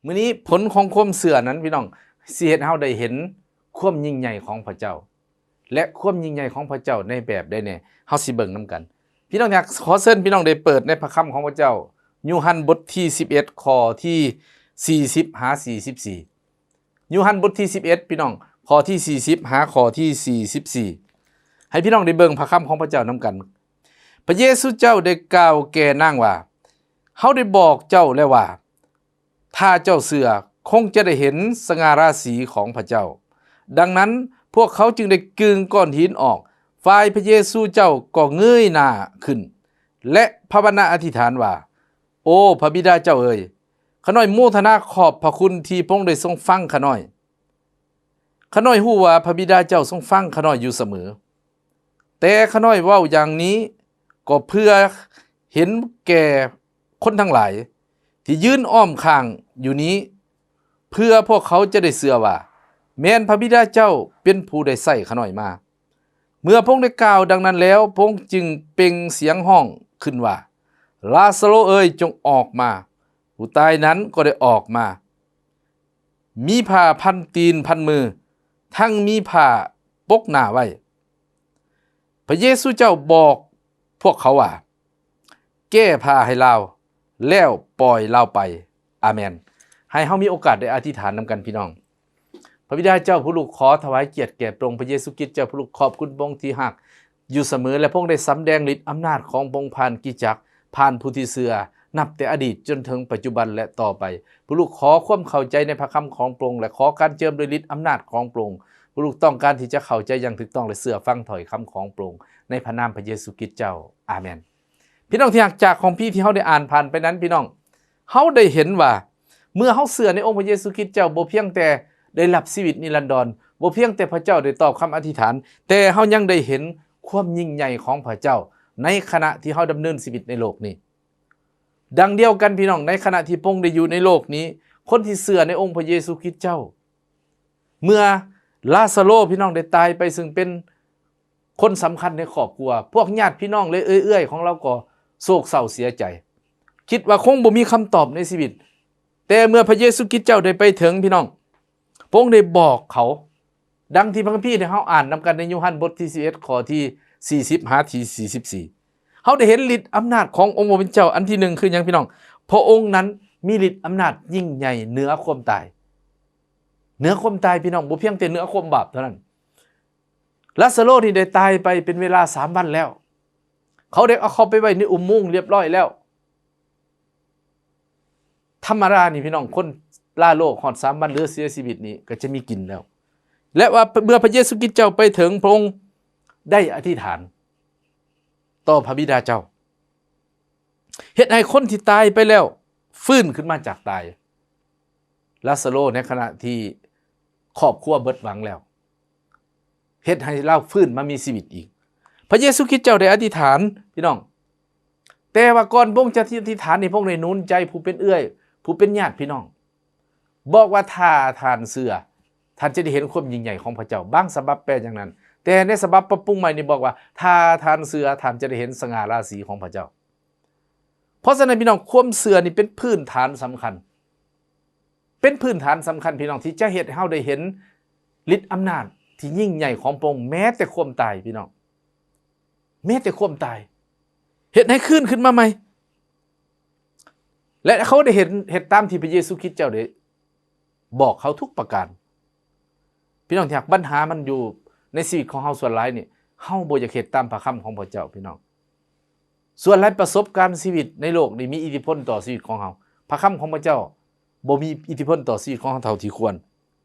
ມື້ນີ້ຜົນຂອງຄວາມເຊື່ອນັ້ນ ພີ່ນ້ອງ ຊິເຮັດໃຫ້ເຮົາໄດ້ເຫັນຄວາມຍິ່ງໃຫຍ່ຂອງພະເຈົ້າ ແລະ ຄວາມຍິ່ງໃຫຍ່ຂອງພະເຈົ້າໃນແບບໃດແດ່? ເຮົາຊິເບິ່ງນຳກັນ. ພີ່ນ້ອງທີ່ຮັກ, ຂໍເຊີນພີ່ນ້ອງໄດ້ເປີດໃນພະຄຳຂອງພະເຈົ້າ, ໂຍຮັນບົດທີສິບເອັດ ຂໍ້ທີສີ່ສິບຫາສີ່ສິບສີ່. ໂຍຮັນບົດທີສິບເອັດ ພີ່ນ້ອງ, ຂໍ້ທີສີ່ສິບຫາຂໍ້ທີສີ່ສິບສີ່. ໃຫ້ພີ່ນ້ອງໄດ້ເບິ່ງພະຄຳຂອງພະເຈົ້ານຳກັນ. ພະເຢຊູເຈົ້າໄດ້ກ່າວແກ່ນາງວ່າ, ເຮົາໄດ້ບອກເຈົ້າແລ້ວວ່າ, ຖ້າເຈົ້າເຊື່ອ, ຄົງຈະໄດ້ເຫັນສະຫງ່າລາສີຂອງພະເຈົ້າ. ດັ່ງນັ້ນ, ພວກເຂົາຈຶ່ງໄດ້ກຶ່ງກ້ອນຫີນອອກ. ຝ່າຍພະເຢຊູເຈົ້າກໍເງີຍໜ້າຂຶ້ນ ແລະ ພາວະນາອະທິຖານວ່າ, ໂອ ພະບິດາເຈົ້າເອີຍ, ຂ້ານ້ອຍໂມທະນາຂອບພະຄຸນທີ່ພະອົງໄດ້ຊົງຟັງຂ້ານ້ອຍ. ຂ້ານ້ອຍຮູ້ວ່າພະບິດາເຈົ້າຊົງຟັງຂ້ານ້ອຍຢູ່ສະເໝີ. ແຕ່ຂ້ານ້ອຍເວົ້າຢ່າງນີ້ກໍເພື່ອເຫັນແກ່ຄົນທັງຫຼາຍທີ່ຢືນອ້ອມຂ້າງຢູ່ນີ້, ເພື່ອພວກເຂົາຈະໄດ້ເຊື່ອວ່າ ແມ່ນພະບິດາເຈົ້າເປັນຜູ້ໄດ້ໃຊ້ຂ້ານ້ອຍມາ. ເມື່ອພະອົງໄດ້ກ່າວດັ່ງນັ້ນແລ້ວ, ພະອົງຈຶ່ງເປັ່ງສຽງຮ້ອງຂຶ້ນວ່າ, ລາຊາໂຣເອີຍ, ຈົ່ງອອກມາ. ຜູ້ຕາຍນັ້ນກໍໄດ້ອອກມາ, ມີຜ້າພັນຕີນພັນມື, ທັງມີຜ້າປົກໜ້າໄວ້. ພະເຢຊູເຈົ້າບອກພວກເຂົາວ່າ, ແກ້ຜ້າໃຫ້ລາວ ແລ້ວປ່ອຍລາວໄປ. ອາເມນ. ໃຫ້ເຮົາມີໂອກາດໄດ້ອະທິຖານນຳກັນ ພີ່ນ້ອງ. ພະບິດາເຈົ້າ, ພວກລູກຂໍຖວາຍກຽດແກ່ພະອົງ, ພະເຢຊູຄຣິດເຈົ້າ, ພວກລູກຂອບຄຸນພະອົງທີ່ຮັກຢູ່ສະເໝີ ແລະ ພະອົງໄດ້ສຳແດງລິດອຳນາດຂອງພະອົງຜ່ານຄຣິສຕະຈັກ, ຜ່ານຜູ້ທີ່ເຊື່ອ, ນັບແຕ່ອະດີດຈົນເຖິງປັດຈຸບັນ ແລະ ຕໍ່ໄປ. ພວກລູກຂໍຄວາມເຂົ້າໃຈໃນພະຄຳຂອງພະອົງ ແລະ ຂໍການເຈິມດ້ວຍລິດອຳນາດຂອງພະອົງ. ພວກລູກຕ້ອງການທີ່ຈະເຂົ້າໃຈຢ່າງຖືກຕ້ອງ ແລະ ເຊື່ອຟັງຖ້ອຍຄຳຂອງພະອົງ, ໃນພະນາມພະເຢຊູຄຣິດເຈົ້າ. ອາເມນ. ພີ່ນ້ອງທີ່ຮັກ, ຈາກຄຳພີທີ່ເຮົາໄດ້ອ່ານຜ່ານໄປນັ້ນ, ພີ່ນ້ອງ, ເຮົາໄດ້ເຫັນວ່າ ເມື່ອເຮົາເຊື່ອໃນອົງພະເຢຊູຄຣິດເຈົ້າ, ບໍ່ພຽງແຕ່ໄດ້ຮັບຊີວິດນິລັນດອນ, ບໍ່ພຽງແຕ່ພະເຈົ້າໄດ້ຕອບຄຳອະທິຖານ, ແຕ່ເຮົາຍັງໄດ້ເຫັນຄວາມຍິ່ງໃຫຍ່ຂອງພະເຈົ້າ ໃນຂະນະທີ່ເຮົາດຳເນີນຊີວິດໃນໂລກນີ້. ດັ່ງດຽວກັນ, ພີ່ນ້ອງ, ໃນຂະນະທີ່ພະອົງໄດ້ຢູ່ໃນໂລກນີ້, ຄົນທີ່ເຊື່ອໃນອົງພະເຢຊູຄຣິດເຈົ້າ, ເມື່ອລາຊາໂຣ, ພີ່ນ້ອງ, ໄດ້ຕາຍໄປ, ຊຶ່ງເປັນ ຄົນສຳຄັນໃນຄອບຄົວ, ພວກຍາດພີ່ນ້ອງ ແລະ ເອື້ອຍໆຂອງລາວກໍໂສກເສົ້າເສຍໃຈ, ຄິດວ່າຄົງບໍ່ມີຄຳຕອບໃນຊີວິດ. ແຕ່ເມື່ອພະເຢຊູຄຣິດເຈົ້າໄດ້ໄປເຖິງ, ພີ່ນ້ອງ, ພະອົງໄດ້ບອກເຂົາ, ດັ່ງທີ່ພະຄຳພີທີ່ເຮົາອ່ານນຳກັນໃນໂຍຮັນບົດທີສິບເອັດ ຂໍ້ທີສີ່ສິບຫາທີສີ່ສິບສີ່. ເຮົາໄດ້ເຫັນລິດອຳນາດຂອງອົງພະຜູ້ເປັນເຈົ້າ. ອັນທີໜຶ່ງຄືຫຍັງ, ພີ່ນ້ອງ? ພະອົງນັ້ນມີລິດອຳນາດຍິ່ງໃຫຍ່ເໜືອຄວາມຕາຍ. ເໜືອຄວາມຕາຍ, ພີ່ນ້ອງ, ບໍ່ພຽງແຕ່ເໜືອຄວາມບາບເທົ່ານັ້ນ. ລາຊາໂຣນີ້ໄດ້ຕາຍໄປເປັນເວລາສາມວັນແລ້ວ. ເຂົາໄດ້ເອົາເຂົ້າໄປໄວ້ໃນອຸໂມງຮຽບຮ້ອຍແລ້ວ. ທຳມະດານີ້, ພີ່ນ້ອງ, ຄົນລາໂລກຮອດສາມວັນ ຫຼື ເສຍຊີວິດນີ້ ກໍຈະມີກິນແລ້ວ. ແລະ ວ່າເມື່ອພະເຢຊູຄຣິດເຈົ້າໄປເຖິງ, ພະອົງໄດ້ອະທິຖານຕໍ່ພະບິດາເຈົ້າ, ເຮັດໃຫ້ຄົນທີ່ຕາຍໄປແລ້ວຟື້ນຂຶ້ນມາຈາກຕາຍ. ລາຊາໂຣໃນຂະນະທີ່ຄອບຄົວເບິດຫວັງແລ້ວ, ເຮັດໃຫ້ລາວຟື້ນມາມີຊີວິດອີກ. ພະເຢຊູຄຣິດເຈົ້າໄດ້ອະທິຖານ, ພີ່ນ້ອງ, ແຕ່ວ່າກ່ອນພະອົງຈະອະທິຖານນີ້, ພະອົງໄດ້ໜູນໃຈຜູ້ເປັນເອື້ອຍ, ຜູ້ເປັນຍາດພີ່ນ້ອງ, ບອກວ່າ ຖ້າທ່ານເຊື່ອ, ທ່ານຈະໄດ້ເຫັນຄວາມຍິ່ງໃຫຍ່ຂອງພະເຈົ້າ. ບາງສະບັບແປຢ່າງນັ້ນ, ແຕ່ໃນສະບັບປັບປຸງໃໝ່ນີ້ບອກວ່າ ຖ້າທ່ານເຊື່ອ, ທ່ານຈະໄດ້ເຫັນສະຫງ່າລາສີຂອງພະເຈົ້າ. ເພາະສະນັ້ນ, ພີ່ນ້ອງ, ຄວາມເຊື່ອນີ້ເປັນພື້ນຖານສຳຄັນ, ເປັນພື້ນຖານສຳຄັນ, ພີ່ນ້ອງ, ທີ່ຈະເຮັດໃຫ້ເຮົາໄດ້ເຫັນລິດອຳນາດທີ່ຍິ່ງໃຫຍ່ຂອງພະອົງ, ແມ້ແຕ່ຄວາມຕາຍ, ພີ່ນ້ອງ, ແມ້ແຕ່ຄວາມຕາຍ ເຮັດໃຫ້ຄືນຂຶ້ນມາໃໝ່. ແລະ ເຂົາໄດ້ເຫັນ, ເຮັດຕາມທີ່ພະເຢຊູຄຣິດເຈົ້າໄດ້ບອກເຂົາທຸກປະການ. ພີ່ນ້ອງທີ່ຮັກ, ບັນຫາມັນຢູ່ໃນຊີວິດຂອງເຮົາສ່ວນຫຼາຍນີ້, ເຮົາບໍ່ຢາກເຮັດຕາມພະຄຳຂອງພະເຈົ້າ, ພີ່ນ້ອງ. ສ່ວນຫຼາຍປະສົບການຊີວິດໃນໂລກນີ້ມີອິດທິພົນຕໍ່ຊີວິດຂອງເຮົາ. ພະຄຳຂອງພະເຈົ້າບໍ່ມີອິດທິພົນຕໍ່ຊີວິດຂອງເຮົາເທົ່າທີ່ຄວນ.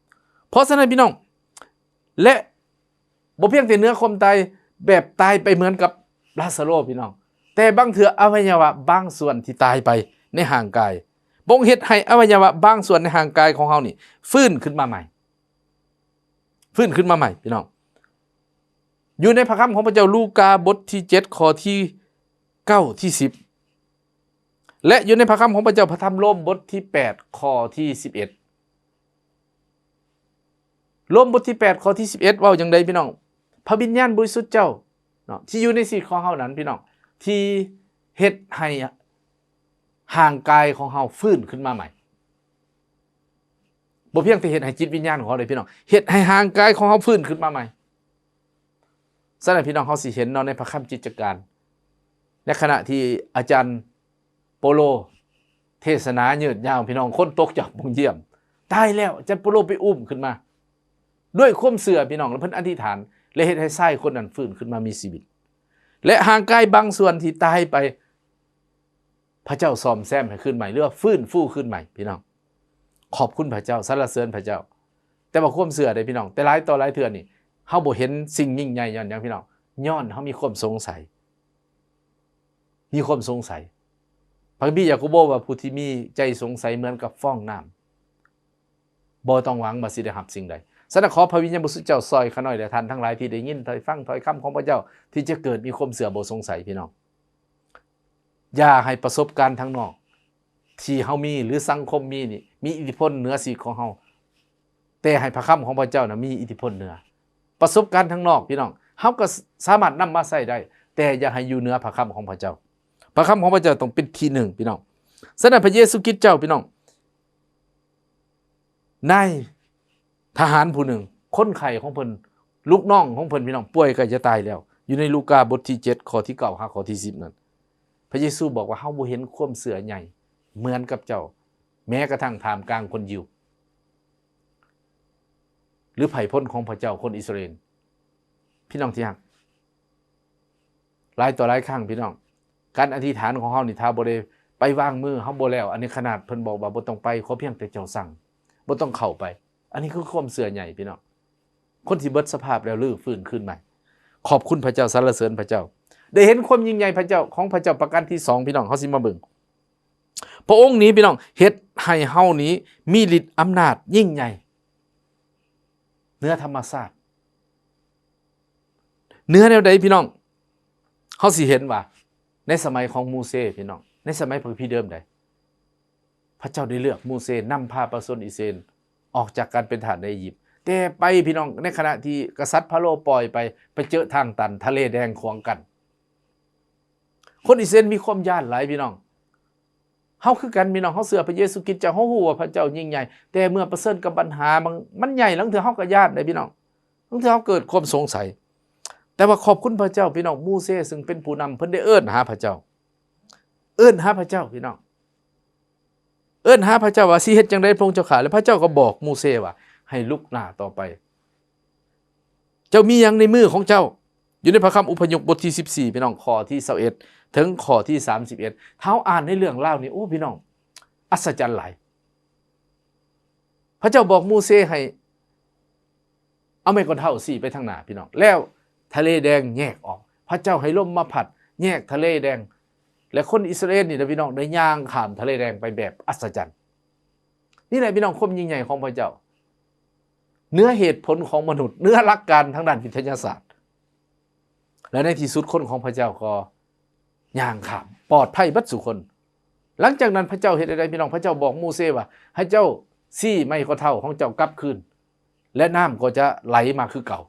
ເພາະສະນັ້ນ, ພີ່ນ້ອງ, ແລະ ບໍ່ພຽງແຕ່ເໜືອຄວາມຕາຍ, ແບບຕາຍໄປເໝືອນກັບລາຊາໂຣ, ພີ່ນ້ອງ, ແຕ່ບາງເທື່ອອະໄວຍະວະບາງສ່ວນທີ່ຕາຍໄປໃນຮ່າງກາຍ, ພະອົງເຮັດໃຫ້ອະໄວຍະວະບາງສ່ວນໃນຮ່າງກາຍຂອງເຮົານີ້ຟື້ນຂຶ້ນມາໃໝ່. ຟື້ນຂຶ້ນມາໃໝ່, ພີ່ນ້ອງ. ຢູ່ໃນພະຄຳຂອງພະເຈົ້າລູກາ ບົດທີເຈັດ ຂໍ້ທີເກົ້າ ທີສິບ ແລະ ຢູ່ໃນພະຄຳຂອງພະເຈົ້າ ພະທຳໂລມ ບົດທີແປດ ຂໍ້ທີສິບເອັດ. ໂລມ ບົດທີແປດ ຂໍ້ທີສິບເອັດ ເວົ້າຈັ່ງໃດ, ພີ່ນ້ອງ? ພະວິນຍານບໍລິສຸດເຈົ້າເນາະ ທີ່ຢູ່ໃນຊີວິດຂອງເຮົານັ້ນ, ພີ່ນ້ອງ, ທີ່ເຮັດໃຫ້ຮ່າງກາຍຂອງເຮົາຟື້ນຂຶ້ນມາໃໝ່. ບໍ່ພຽງແຕ່ເຮັດໃຫ້ຈິດວິນຍານຂອງເຮົາເດ້ພີ່ນ້ອງ, ເຮັດໃຫ້ຮ່າງກາຍຂອງເຮົາຟື້ນຂຶ້ນມາໃໝ່. ສະນັ້ນພີ່ນ້ອງ ເຮົາຊິເຫັນເນາະ ໃນພະຄຳກິດຈະການ ໃນຂະນະທີ່ອາຈານໂປໂລເທສະໜາຍືດຍາວ ພີ່ນ້ອງ, ຄົນຕົກຈາກປ່ອງຢ້ຽມ ຕາຍແລ້ວ ອາຈານໂປໂລໄປອຸ້ມຂຶ້ນມາ ດ້ວຍຄວາມເຊື່ອພີ່ນ້ອງ, ແລະເພິ່ນອະທິຖານ ແລະເຮັດໃຫ້ຊາຍຄົນນັ້ນຟື້ນຂຶ້ນມາມີຊີວິດ ແລະຮ່າງກາຍບາງສ່ວນທີ່ຕາຍໄປ ພະເຈົ້າສ້ອມແຊມໃຫ້ຄືນໃໝ່ ຫຼືວ່າຟື້ນຟູຄືນໃໝ່ ພີ່ນ້ອງ. ຂອບຄຸນພະເຈົ້າ, ສັນລະເສີນພະເຈົ້າ. ແຕ່ວ່າຄວາມເຊື່ອເດ້ພີ່ນ້ອງ, ແຕ່ຫຼາຍຕໍ່ຫຼາຍເທື່ອນີ້ ເຮົາບໍ່ເຫັນສິ່ງຍິ່ງໃຫຍ່. ຍ້ອນຫຍັງພີ່ນ້ອງ? ຍ້ອນເຮົາມີຄວາມສົງໄສ, ມີຄວາມສົງໄສ. ພະຄຳພີຢາໂກໂບວ່າ ຜູ້ທີ່ມີໃຈສົງໄສເໝືອນກັບຟອງນ້ຳ ບໍ່ຕ້ອງຫວັງວ່າຊິໄດ້ຮັບສິ່ງໃດ. ສະນັ້ນ ຂໍພະວິນຍານບໍລິສຸດເຈົ້າຊ່ອຍຂ້ານ້ອຍ ແລະທ່ານທັງຫຼາຍທີ່ໄດ້ຍິນ ຖ້ອຍຟັງຖ້ອຍຄຳຂອງພະເຈົ້າ ທີ່ຈະເກີດມີຄວາມເຊື່ອບໍ່ສົງໄສ ພີ່ນ້ອງ. ຢ່າໃຫ້ປະສົບການທາງນອກທີ່ເຮົາມີ ຫຼືສັງຄົມມີນີ້ ມີອິດທິພົນເໜືອຊີວິດຂອງເຮົາ, ແຕ່ໃຫ້ພະຄຳຂອງພະເຈົ້ານະມີອິດທິພົນເໜືອປະສົບການທາງນອກ ພີ່ນ້ອງ. ເຮົາກໍສາມາດນຳມາໃຊ້ໄດ້, ແຕ່ຢ່າໃຫ້ຢູ່ເໜືອພະຄຳຂອງພະເຈົ້າ. ພະຄຳຂອງພະເຈົ້າຕ້ອງເປັນທີໜຶ່ງ ພີ່ນ້ອງ. ສະນັ້ນ ພະເຢຊູຄຣິດເຈົ້າ ພີ່ນ້ອງ, ນາຍທະຫານຜູ້ໜຶ່ງ, ຄົນໄຂ້ຂອງເພິ່ນ, ລູກນ້ອງຂອງເພິ່ນ ພີ່ນ້ອງ, ປ່ວຍໃກ້ຈະຕາຍແລ້ວ. ຢູ່ໃນລູກາບົດທີເຈັດ ຂໍ້ທີເກົ້າຫາຂໍ້ທີສິບນັ້ນ, ພະເຢຊູບອກວ່າ ເຮົາບໍ່ເຫັນຄວາມເຊື່ອໃຫຍ່ເໝືອນກັບເຈົ້າ, ແມ້ກະທັ່ງທ່າມກາງຄົນຢິວ ຫຼືໄພພົນຂອງພະເຈົ້າຄົນອິດສະຣາເອນ. ພີ່ນ້ອງທີ່ຮັກ, ຫຼາຍຕໍ່ຫຼາຍຄັ້ງ ພີ່ນ້ອງ, ການອະທິຖານຂອງເຮົານີ້ ຖ້າບໍ່ໄດ້ໄປວາງມື, ເຮົາບໍ່ແລ້ວ. ອັນນີ້ຂະໜາດເພິ່ນບອກວ່າ ບໍ່ຕ້ອງໄປ, ຂໍພຽງແຕ່ເຈົ້າສັ່ງ, ບໍ່ຕ້ອງເຂົ້າໄປ. ອັນນີ້ຄືຄວາມເຊື່ອໃຫຍ່ ພີ່ນ້ອງ. ຄົນທີ່ເບິດສະພາບແລ້ວ ຮື້ຟື້ນຄືນໃໝ່. ຂອບຄຸນພະເຈົ້າ, ສັນລະເສີນພະເຈົ້າ. ໄດ້ເຫັນຄວາມຍິ່ງໃຫຍ່ພະເຈົ້າ, ຂອງພະເຈົ້າປະການທີສອງ ພີ່ນ້ອງ, ເຮົາຊິມາເບິ່ງ. ພະອົງນີ້ ພີ່ນ້ອງ, ເຮັດໃຫ້ເຮົານີ້ມີລິດອຳນາດຍິ່ງໃຫຍ່ເໜືອທຳມະຊາດ. ເໜືອແນວໃດ ພີ່ນ້ອງ? ເຮົາຊິເຫັນວ່າໃນສະໄໝຂອງໂມເຊ ພີ່ນ້ອງ, ໃນສະໄໝພະຄຳພີເດີມໃດ ພະເຈົ້າໄດ້ເລືອກໂມເຊນຳພາປະຊາຊົນອິດສະຣາເອນອອກຈາກການເປັນທາດໃນອີຢິບ. ແຕ່ໄປ ພີ່ນ້ອງ, ໃນຂະນະທີ່ກະສັດຟາໂຣປ່ອຍໄປ, ໄປເຈີທາງຕັນ, ທະເລແດງຂວາງກັ້ນ. ຄົນອິດສະຣາເອນມີຄວາມຢ້ານຫຼາຍ ພີ່ນ້ອງ. ເຮົາຄືກັນ ພີ່ນ້ອງ, ເຮົາເຊື່ອພະເຢຊູຄຣິດເຈົ້າ, ເຮົາຮູ້ວ່າພະເຈົ້າຍິ່ງໃຫຍ່, ແຕ່ເມື່ອປະເຊີນກັບບັນຫາ ມັນ ມັນໃຫຍ່, ລາງເທື່ອເຮົາກໍຢ້ານເດ້ ພີ່ນ້ອງ, ລາງເທື່ອເຮົາເກີດຄວາມສົງໄສ. ແຕ່ວ່າຂອບຄຸນພະເຈົ້າ ພີ່ນ້ອງ, ໂມເຊເຊິ່ງເປັນຜູ້ນຳ ເພິ່ນໄດ້ເອີ້ນຫາພະເຈົ້າ, ເອີ້ນຫາພະເຈົ້າ ພີ່ນ້ອງ. ເອີ້ນຫາພະເຈົ້າວ່າ ຊິເຮັດຈັ່ງໃດພະອົງເຈົ້າຂ້າ? ແລ້ວພະເຈົ້າກໍບອກໂມເຊວ່າ ໃຫ້ລຸກໜ້າຕໍ່ໄປ. ເຈົ້າມີຫຍັງໃນມືຂອງເຈົ້າ? ຢູ່ໃນພະຄຳອົບພະຍົບບົດທີສິບສີ່ ພີ່ນ້ອງ, ຂໍ້ທີຊາວເອັດ ເຖິງຂໍ້ທີສາມສິບເອັດ. ຖ້າເຮົາອ່ານໃນເລື່ອງລາວນີ້, ໂອ້ ພີ່ນ້ອງ, ອັດສະຈັນຫຼາຍ. ພະເຈົ້າບອກໂມເຊໃຫ້ ເອົາໄມ້ກວາດເທົ້າຊີ້ໄປທາງໜ້າ ພີ່ນ້ອງ, ແລ້ວທະເລແດງແຍກອອກ. ພະເຈົ້າໃຫ້ລົມມາພັດແຍກທະເລແດງ ແລະ ຄົນອິດສະຣາເອນນີ້ນະ ພີ່ນ້ອງ, ໄດ້ຍ່າງຂ້າມທະເລແດງໄປແບບອັດສະຈັນ. ນີ້ແຫຼະ ພີ່ນ້ອງ, ຄວາມຍິ່ງໃຫຍ່ຂອງພະເຈົ້າ ເໜືອເຫດຜົນຂອງມະນຸດ, ເໜືອຫຼັກການທາງດ້ານວິທະຍາສາດ. ແລະ ໃນທີ່ສຸດຄົນຂອງພະເຈົ້າກໍຍ່າງຂ້າມ ປອດໄພເບິດສູ່ຄົນ. ຫຼັງຈາກນັ້ນພະເຈົ້າເຮັດແນວໃດ ພີ່ນ້ອງ? ພະເຈົ້າບອກໂມເຊວ່າ ໃຫ້ເຈົ້າຊີ້ໄມ້ກວາດເທົ້າຂອງເຈົ້າກັບຄືນ ແລະ ນ້ຳກໍຈະໄຫຼມາຄືເກົ່າ.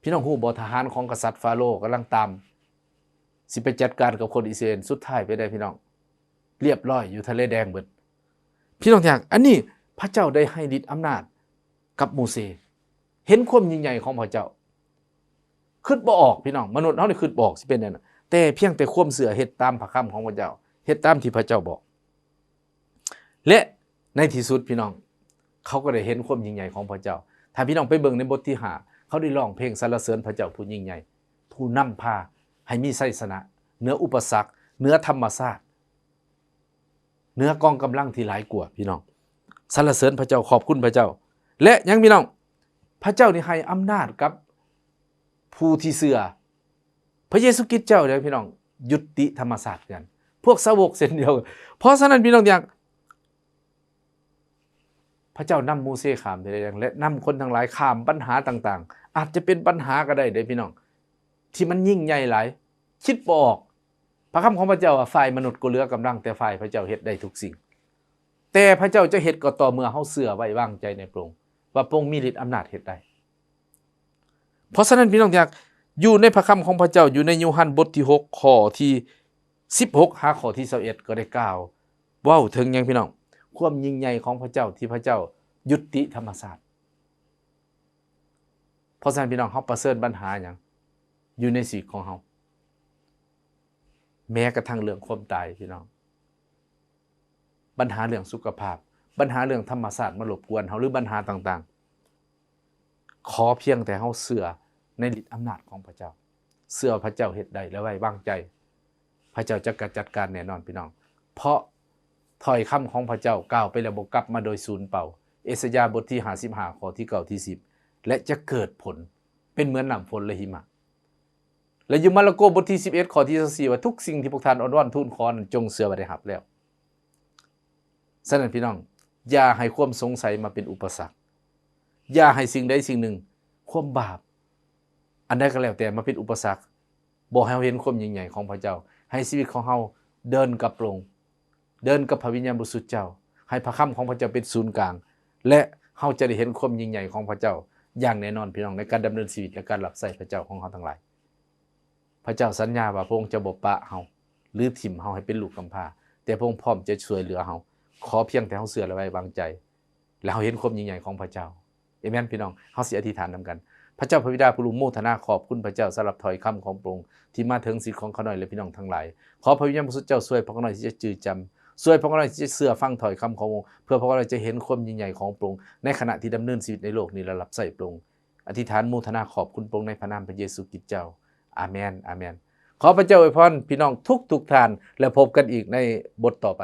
ພີ່ນ້ອງຮູ້ບໍ່? ທະຫານຂອງກະສັດຟາໂຣກຳລັງຕາມ ຊິໄປຈັດການກັບຄົນອິດສະຣາເອນ. ສຸດທ້າຍເປັນໃດ ພີ່ນ້ອງ? ລຽບລ້ອຍຢູ່ທະເລແດງເບິດ. ພີ່ນ້ອງທີ່ຮັກ, ອັນນີ້ພະເຈົ້າໄດ້ໃຫ້ລິດອຳນາດກັບໂມເຊ. ເຫັນຄວາມຍິ່ງໃຫຍ່ຂອງພະເຈົ້າ. ຄິດບໍ່ອອກ ພີ່ນ້ອງ, ມະນຸດເຮົານີ້ຄິດບໍ່ອອກຊິເປັນແນວນັ້ນ. ແຕ່ພຽງແຕ່ຄວາມເຊື່ອ, ເຮັດຕາມພະຄຳຂອງພະເຈົ້າ, ເຮັດຕາມທີ່ພະເຈົ້າບອກ. ແລະ ໃນທີ່ສຸດ ພີ່ນ້ອງ, ເຂົາກໍໄດ້ເຫັນຄວາມຍິ່ງໃຫຍ່ຂອງພະເຈົ້າ. ຖ້າພີ່ນ້ອງໄປເບິ່ງໃນບົດທີຫ້າ, ເຂົາໄດ້ຮ້ອງເພງສັນລະເສີນພະເຈົ້າຜູ້ຍິ່ງໃຫຍ່, ຜູ້ນຳພາໃຫ້ມີໄຊຊະນະເໜືອອຸປະສັກ, ເໜືອທຳມະຊາດ, ເໜືອກອງກຳລັງທີ່ຫຼາຍກວ່າ, ພີ່ນ້ອງ. ສັນລະເສີນພະເຈົ້າ, ຂອບຄຸນພະເຈົ້າ. ແລະ ຫຍັງ ພີ່ນ້ອງ? ພະເຈົ້ານີ້ໃຫ້ອຳນາດກັບຜູ້ທີ່ເຊື່ອ. ພະເຢຊູຄຣິດເຈົ້າເດ້ ພີ່ນ້ອງ, ຍຸຕິທຳມະຊາດຄືກັນ. ພວກສາວົກເຊັ່ນດຽວກັນ. ເພາະສະນັ້ນ ພີ່ນ້ອງທີ່ຮັກ, ພະເຈົ້ານຳໂມເຊຂ້າມທະເລແດງ ແລະ ນຳຄົນທັງຫຼາຍຂ້າມບັນຫາຕ່າງໆ. ອາດຈະເປັນບັນຫາກໍໄດ້ເດ້ ພີ່ນ້ອງ, ທີ່ມັນຍິ່ງໃຫຍ່ຫຼາຍ, ຄິດບໍ່ອອກ. ພະຄຳຂອງພະເຈົ້າວ່າ ຝ່າຍມະນຸດກໍເຫຼືອກຳລັງ, ແຕ່ຝ່າຍພະເຈົ້າເຮັດໄດ້ທຸກສິ່ງ. ແຕ່ພະເຈົ້າຈະເຮັດກໍຕໍ່ເມື່ອເຮົາເຊື່ອໄວ້ວາງໃຈໃນພະອົງ ວ່າພະອົງມີລິດອຳນາດເຮັດໄດ້. ເພາະສະນັ້ນ ພີ່ນ້ອງທີ່ຮັກ, ຢູ່ໃນພະຄຳຂອງພະເຈົ້າ, ຢູ່ໃນໂຍຮັນບົດທີຫົກ ຂໍ້ທີສິບຫົກຫາຂໍ້ທີຊາວເອັດ ກໍໄດ້ກ່າວເວົ້າເຖິງຫຍັງ ພີ່ນ້ອງ? ຄວາມຍິ່ງໃຫຍ່ຂອງພະເຈົ້າ ທີ່ພະເຈົ້າ ຍຸຕິທຳມະຊາດ. ເພາະສະນັ້ນ ພີ່ນ້ອງ, ເຮົາປະເຊີນບັນຫາຫຍັງຢູ່ໃນຊີວິດຂອງເຮົາ? ແມ້ກະທັ່ງເລື່ອງຄວາມຕາຍ, ພີ່ນ້ອງ, ບັນຫາເລື່ອງສຸຂະພາບ, ບັນຫາເລື່ອງທຳມະຊາດມາລົບກວນເຮົາ ຫຼື ບັນຫາຕ່າງໆ, ຂໍພຽງແຕ່ເຮົາເຊື່ອໃນລິດອຳນາດຂອງພະເຈົ້າ, ເຊື່ອວ່າພະເຈົ້າເຮັດໄດ້ ແລະ ໄວ້ວາງໃຈ, ພະເຈົ້າຈະກະຈັດການແນ່ນອນ, ພີ່ນ້ອງ, ເພາະຖ້ອຍຄຳຂອງພະເຈົ້າກ່າວໄປແລ້ວບໍ່ກັບມາໂດຍສູນເປົ່າ. ເອສາຍາບົດທີຫ້າສິບຫ້າ ຂໍ້ທີເກົ້າ ທີສິບ ແລະ ຈະເກີດຜົນເປັນເໝືອນນ້ຳຝົນ ແລະ ຫິມະ. ແລະ ຢູ່ມາລະໂກບົດທີສິບເອັດ ຂໍ້ທີຊາວສີ່ ວ່າ ທຸກສິ່ງທີ່ພວກທ່ານອ້ອນວອນທູນຂໍນັ້ນ ຈົ່ງເຊື່ອວ່າໄດ້ຮັບແລ້ວ. ສະນັ້ນ ພີ່ນ້ອງ, ຢ່າໃຫ້ຄວາມສົງໄສມາເປັນອຸປະສັກ, ຢ່າໃຫ້ສິ່ງໃດສິ່ງໜຶ່ງ, ຄວາມບາບອັນໃດກໍແລ້ວແຕ່ ມາເປັນອຸປະສັກ, ບໍ່ໃຫ້ເຮົາເຫັນຄວາມຍິ່ງໃຫຍ່ຂອງພະເຈົ້າ. ໃຫ້ຊີວິດຂອງເຮົາເດີນກັບພະອົງ, ເດີນກັບພະວິນຍານບໍລິສຸດເຈົ້າ, ໃຫ້ພະຄຳຂອງພະເຈົ້າເປັນສູນກາງ ແລະ ເຮົາຈະໄດ້ເຫັນຄວາມຍິ່ງໃຫຍ່ຂອງພະເຈົ້າຢ່າງແນ່ນອນ, ພີ່ນ້ອງ, ໃນການດຳເນີນຊີວິດ ແລະ ການຮັບໃຊ້ພະເຈົ້າຂອງເຮົາທັງຫຼາຍ. ພະເຈົ້າສັນຍາວ່າພະອົງຈະບໍ່ປະເຮົາ ຫຼື ຖິ້ມເຮົາໃຫ້ເປັນລູກກຳພ້າ, ແຕ່ພະອົງພ້ອມຈະຊ່ວຍເຫຼືອເຮົາ, ຂໍພຽງແຕ່ເຮົາເຊື່ອ ແລະ ໄວ້ວາງໃຈ ແລະ ເຮົາເຫັນຄວາມຍິ່ງໃຫຍ່ຂອງພະເຈົ້າ. ເອເມນ, ພີ່ນ້ອງ. ເຮົາຊິອະທິຖານນຳກັນ. ພະເຈົ້າພະບິດາຜູ້ລົງໂມທະນາຂອບຄຸນພະເຈົ້າສຳລັບຖ້ອຍຄຳຂອງພະອົງທີ່ມາເຖິງຊີວິດຂອງຂ້ານ້ອຍ ແລະ ພີ່ນ້ອງທັງຫຼາຍ. ຂໍພະວິນຍານບໍລິສຸດເຈົ້າຊ່ວຍພວກຂ້ານ້ອຍທີ່ຈະຈື່ຈຳ, ຊ່ວຍພວກຂ້ານ້ອຍທີ່ຈະເຊື່ອຟັງຖ້ອຍຄຳຂອງພະອົງ, ເພື່ອພວກຂ້ານ້ອຍຈະເຫັນຄວາມຍິ່ງໃຫຍ່ຂອງພະອົງໃນຂະນະທີ່ດຳເນີນຊີວິດໃນໂລກນີ້ ແລະ ຮັບໃຊ້ພະອົງ. ອະທິຖານໂມທະນາຂອບຄຸນພະອົງໃນພະນາມພະເຢຊູຄຣິດເຈົ້າ. ອາເມນ, ອາເມນ. ຂໍພະເຈົ້າອວຍພອນພີ່ນ້ອງທຸກໆທ່ານ ແລະ ພົບກັນອີກໃນບົດຕໍ່ໄປ.